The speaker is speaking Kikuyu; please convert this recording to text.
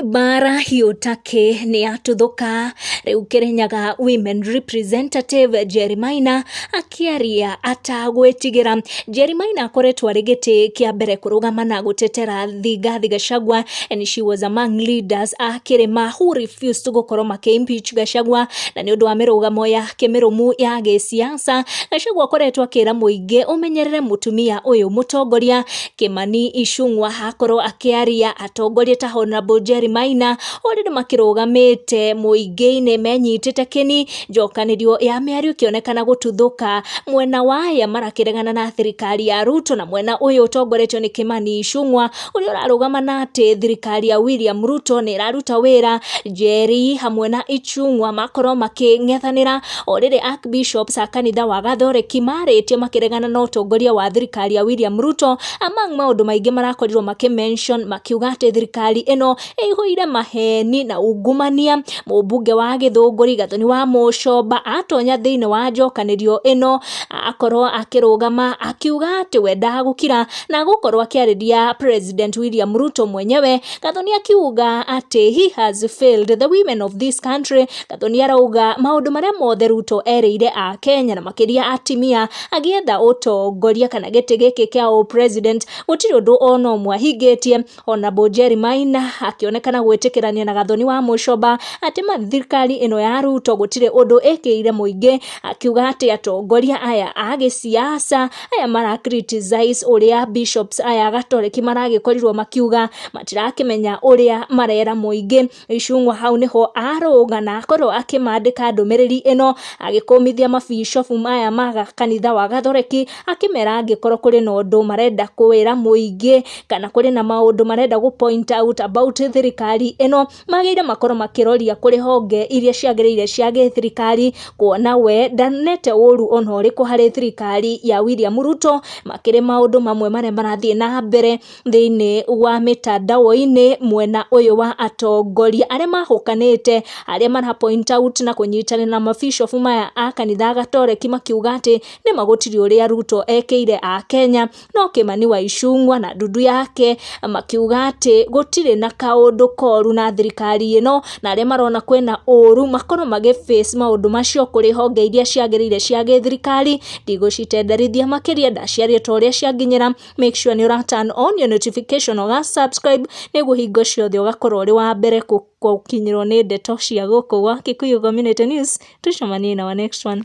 Mbara hiũ takĩ nĩ yatuthũka rĩu Kirinyaga Women Representative Jerry Maina akĩaria atagwĩtigĩra. Jerry Maina akoretwo arĩ gĩtĩ kĩa mbere kũrũgama na gũtetera Rigathi Gachagua, and she was among leaders a kĩrĩma who refused gũkorwo makĩ impeach Gachagua, na nĩ ũndũ wa mĩrũgamo yake mĩrũmu ya gĩsiasa, Gachagua akoretwo akĩra mũingĩ ũmenyerere mũtumia ũyũ mũtongoria. Kimani Ichung'wa akorwo akĩaria atongoria ta Honorable Jerry Maina already makĩrũgamĩte mũingĩ-inĩ menyitĩte kĩni, njokanĩrio ya mĩario ĩkĩonekana gũtuthũka mwena wa aya marakĩregana na thirikari ya Ruto na mwena ũyũ ũtongoretio nĩ Kimani Ichung'wa ũrĩa ũrarũgama na atĩ thirikari ya William Ruto nĩ ĩraruta wĩra. Jerry hamwe na Ichung'wa makorwo makĩng'ethanĩra o rĩrĩ archbishops a kanitha wa Gathoreki marĩtie makĩregana na ũtongoria wa thirikari ya William Ruto. Among maũndũ maingĩ marakorirwo makĩ mention, makiuga atĩ thirikari ĩno ĩihũire maheni na ungumania. Mũmbunge wa Gĩthũngũri Gathoni wa Mũcomba atonya thĩinĩ wa njokanĩrio ĩno, akorwo akĩrũgama akiuga atĩ we ndagũkira na gũkorwo akĩarĩria President William Ruto mwenyewe. Gathoni akiuga atĩ he has failed the women of this country. Gathoni arauga maũndũ marĩa mothe Ruto erĩire a Kenya na makĩria atimia agĩetha ũtongoria kana gĩtĩ gĩkĩ kĩa ũ president, gũtirĩ ũndũ ona ũmwe ahingĩtie. Honorable Jerry Maina akĩonekana gwĩtĩkĩrania na Gathoni wa Mũcomba atĩ ma thirikari ĩno ya Ruto gũtirĩ ũndũ ĩkĩire mũingĩ, akiuga atĩ atongoria aya a gĩsiasa aya mara criticize ũrĩa bishops aya gatoreki maragĩkorirwo makiuga matirakĩmenya ũrĩa marera mũingĩ. Ichung'wa hau nĩho arũga na akorwo akĩmandĩka ndũmĩrĩri ĩno agĩkũmithia mabishofu maya ma kanitha wa Gathoreki, akĩmera angĩkorwo kũrĩ na ũndũ marenda kwĩra mũingĩ kana kũrĩ na maũndũ marenda gũ point out about thirikari ĩno, magĩrĩire makorwo makĩroria kũrĩ honge iria ciagĩrĩire cia gĩthirikari, kuona we ndanete ũru ona ũrĩkũ harĩ thirikari ya William Ruto. Makĩrĩ maũndũ mamwe marĩa marathiĩ na mbere thĩinĩ wa mĩtandao-inĩ mwena ũyũ wa atongoria arĩa mahũkanĩte, arĩa mara point out na kũnyitanĩra na mabishofu maya a kanitha Gatoreki, makiuga atĩ nĩma gũtirĩ ũrĩa Ruto ekĩire a Kenya, no Kimani wa Ichung'wa na ndundu yake makiuga atĩ gũtirĩ na kaũndũ koru na thirikari ĩno, na arĩa marona kwĩna ũru makorwo magĩ face maũndũ macio kũrĩ honge iria ciagĩrĩire cia gĩthirikari. Ndigũcitenderithia makĩria, ndaciaria ta ũrĩa cianginyĩra. Make sure nĩ ũra turn on your notification, ũga subscribe nĩguo hingo ciothe ũgakorwo ũrĩ wa mbere gũkinyĩrwo nĩ ndeto cia gũkũ gwa Kikuyu Community News. Tucemanie na our next one.